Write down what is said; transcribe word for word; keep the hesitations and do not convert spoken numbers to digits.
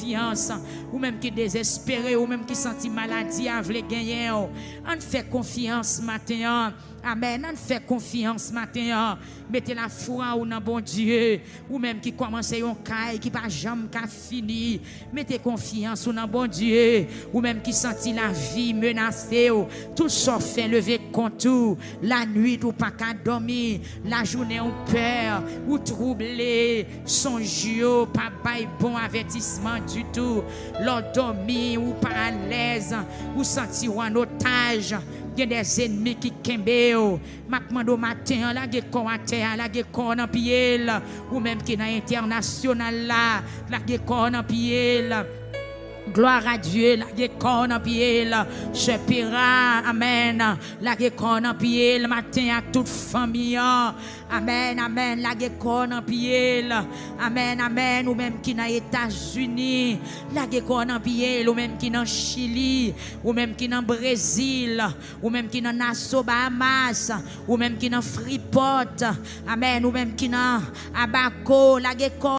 konfyans. Ou menm ki dezespere, ou menm ki santi maladi a vle genyen w, ann fè konfyans maten an. Amèn. Ann fè konfyans maten an. Mete lafwa ou nan Bondye. Ou menm ki kòmanse yon kay ki pa janm ka fini, mete konfyans ou nan Bondye. Ou menm ki santi lavi menase w, tout sa w fè leve kont ou, lannuit ou pa ka dòmi, lajounen ou pè, ou twouble, sonj yo pa bay bon avètisman ditou. Lè w dòmi, ou pa alèz, ou santi w an otaj, gen de zenmi ki kenbe w. M ap mande w maten an, lage kò w atè a, lage kò w nan pye l. Ou menm ki nan entènasyonal la, lage kò w nan pye l. Gloire à Dieu, lage kò w nan pye l. Sè Pera, amèn. Lage kò w nan pye l maten ak tout fanmi an. Amèn, amèn. Lage kò w nan pye l. Amèn, amèn. Ou menm ki nan Etazini, lage kò w nan pye l. Ou menm ki nan Chili, ou menm ki nan Brezil, ou menm ki nan Nassau, Bahamas, ou menm ki nan Freeport, amèn, ou menm ki nan Abaco, lage kò